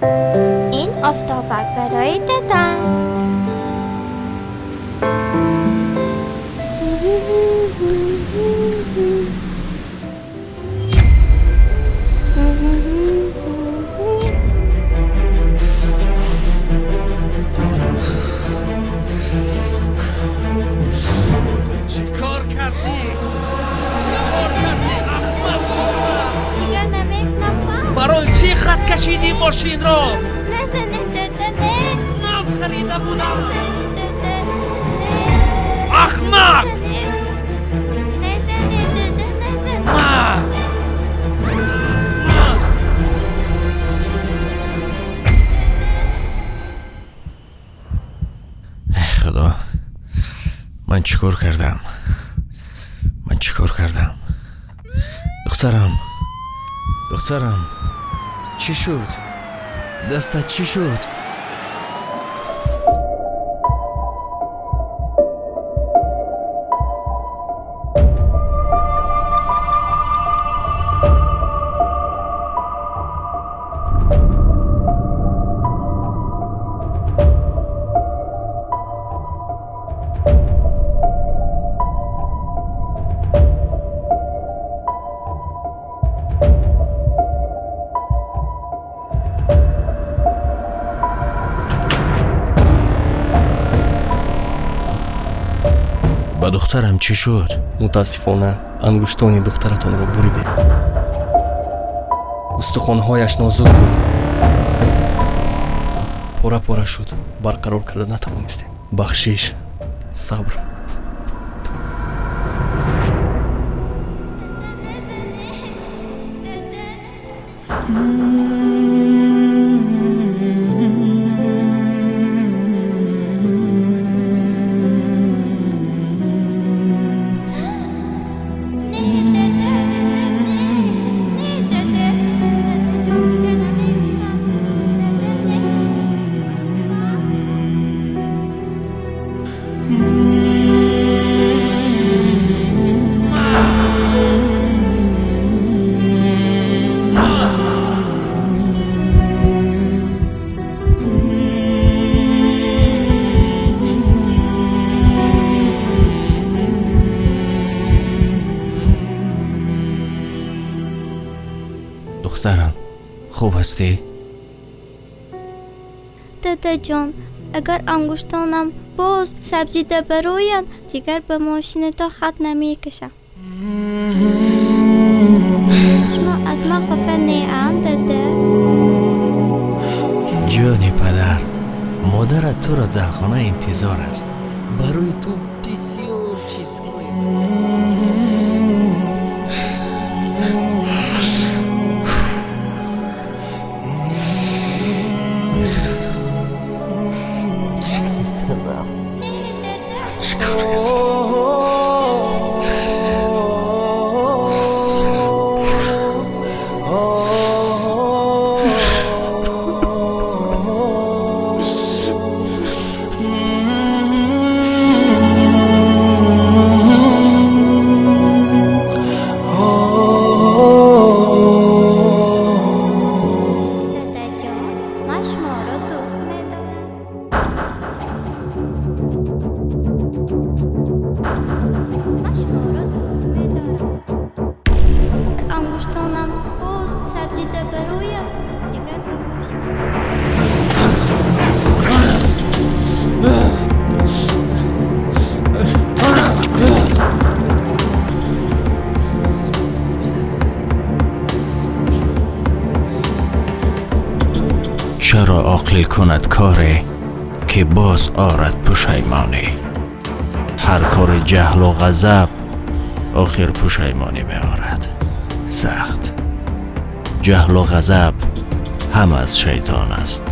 Ин офтобак барои дадам. Чӣ кор кардӣ? Чӣ кор кардӣ, ахмақ духтар? Дигар намекунам, бас. Барои чӣ хат кашидӣ мошинро? Назанед, дада, не. Нав харида будам. Назанед, дада, не. Ахмақ! Назанед. Назанед, дада, назанед. Ма! Худо, ман чӣ кор кардам? Ман чӣ кор кардам? Духтарам, духтарам, чӣ шуд? Дастат чӣ шуд? Ба духтарам чӣ шуд? Мутаассифона, ангуштони духтаратонро буридед. Устухонҳояш нозук буд, пора пора шуд, барқарор карда натавонистем. Бахшиш, сабр. Назанед. Дада, назанед. Не, дада, дада, не. Не, дада. Дадаҷон, дигар намекунам. Дада, не. Бас, бас. Духтарам, хуб ҳастӣ? Дадаҷон, агар ангуштонам боз сабзида бароянд, дигар ба мошинатон хат намекашам. Шумо аз ман хафа неанд, дада? Ҷони падар, модарат туро дар хона интизор аст. Барои ту бисёр чизҳое. Не, дада. Дадаҷон, ман шуморо дӯст медорам. Ман шуморо дӯст медорам. Ангуштонам боз сабзида бароянд, дигар ба мошинатон. Чаро оқил кунад коре, ки боз орад пушаймонӣ? Ҳар кори ҷаҳлу ғазаб охир пушаймонӣ меорад. Сахт ҷаҳлу ғазаб ҳам аз шайтон аст.